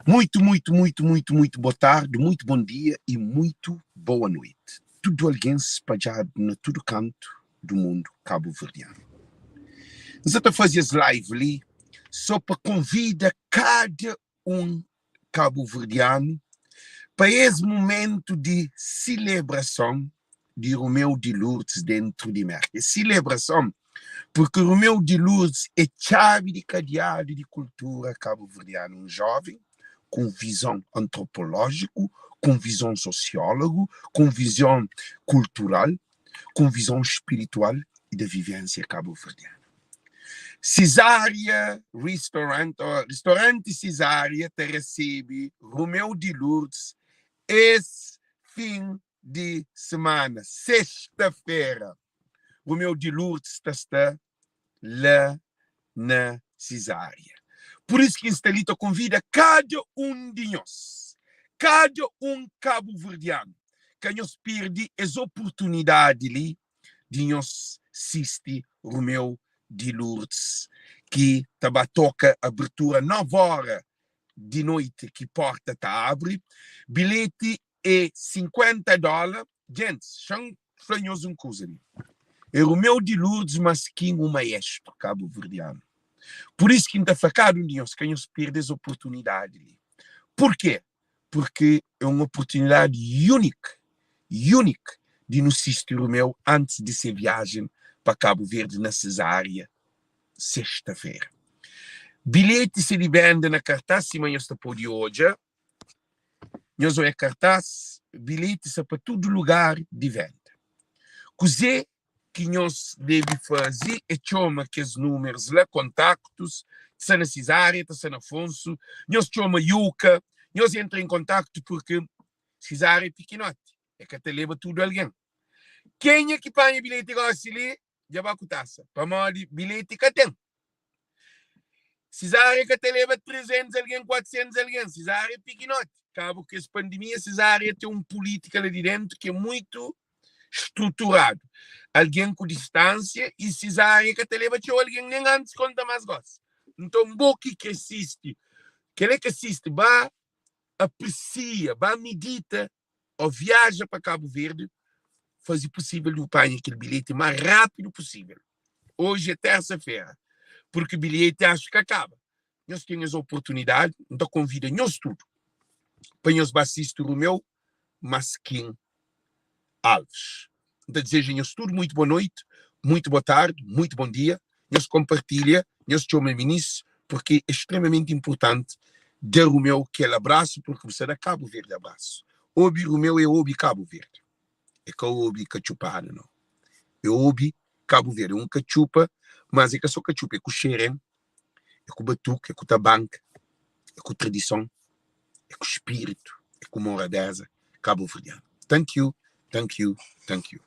Muitu, muitu, muitu, muitu, muitu bo tardi, muitu bon dia y muitu boa noiti tudu algen spadjadu na tudu kantu du mundu kabuverdianu. N sa ta faze es live li so pa konvida kada un kabuverdianu pa es mumentu di silebrason di Romeu di Lourdes dentru di Merka. Es silebrason purki Romeu di Lourdes é txabi di kadiadu di kultura kabuverdianu, un joven ku un vizon antropolójiku, ku un vizon sosiólogu, ku un vizon kultural, ku un vizon spiritual y da vivensia kabuverdianu. Cesária Restaurant, ô Ristoranti Cesária ta resebe Romeu di Lourdes es fin di semana, sexta-fera. Romeu di Lourdes ta sta la na Cesária. Pur isu ki N sta li ta konvida kada un di nhos, kada un kabuverdianu, ka nhos perde es oportunidadi li di nhos sisti Romeu di Lourdes ki ta ba toka abertura 9 ora di noiti ki porta ta abri. Bilheti é 50 dola. Gentis, xa-m fla nhos un kuza li. É Romeu di Lourdes mas ki un maestru kabuverdianu. Pur isu ki N ta fla kada un di nhos ka nhos perde es oportunidadi li. Purkê? Purkê é un oportunidadi unik, unik di nu sisti Romeu antis di se viajen pa Kabu Verdi na Cesária sexta-fera. Bilheti sta di benda na kartás sima nhos ta pode odja. Nhos oia kartás, bilheti sta pa tudu lugar di venda. Kuzê ki nhos debe faze é txoma kes númerus la, kontaktus, ta sta na Cesária, ta sta na Afonso, nhos txoma Yuka, nhos entra en kontaktu purki Cesária é pikinoti, é ka ta leba tudu algen. Kenha ki panha bilheti gosi li, dja ba ku tasa, pamodi bilheti ka ten. Cesária ka ta leba 300 algen, 400 algen. Cesária é pikinoti. Kabu ku es pandemia, Cesária ten un pulítika la di dentu ki é muitu struturadu. Algen ku distánsia y Cesária ka ta leba txeu algen nen antis konta más gosi. Nton bo ki kre sisti, kel-la ki sisti, ba apresia, ba midita ô viaja pa Kabu Verdi, faze pusível di bu panha kel bilheti más rápidu pusível. Oji é térsa-fera, purki bilheti axu ka kaba. Nhos ten es oportunidadi, N ta konvida nhos tudu pa nhos ba sisti Romeu Maskin Alves. N ta dizeja nhos tudu muitu bo noiti, muitu bo tardi, muitu bon dia. Nhos konpartilha, nhos txoma minis, purki é stremamenti inpurtanti da Romeu kel abrasu, purki bu sta da Kabu Verdi abrasu. Obi Romeu é obi Kabu Verdi, é ka obi katxupada nau, é obi Kabu Verdi. É un katxupa, mas é ka so katxupa, é ku xeren, é ku batuku, é ku tabanka, é ku tradison, é ku spiritu, é ku morabeza kabuverdianu. Thank you, thank you, thank you.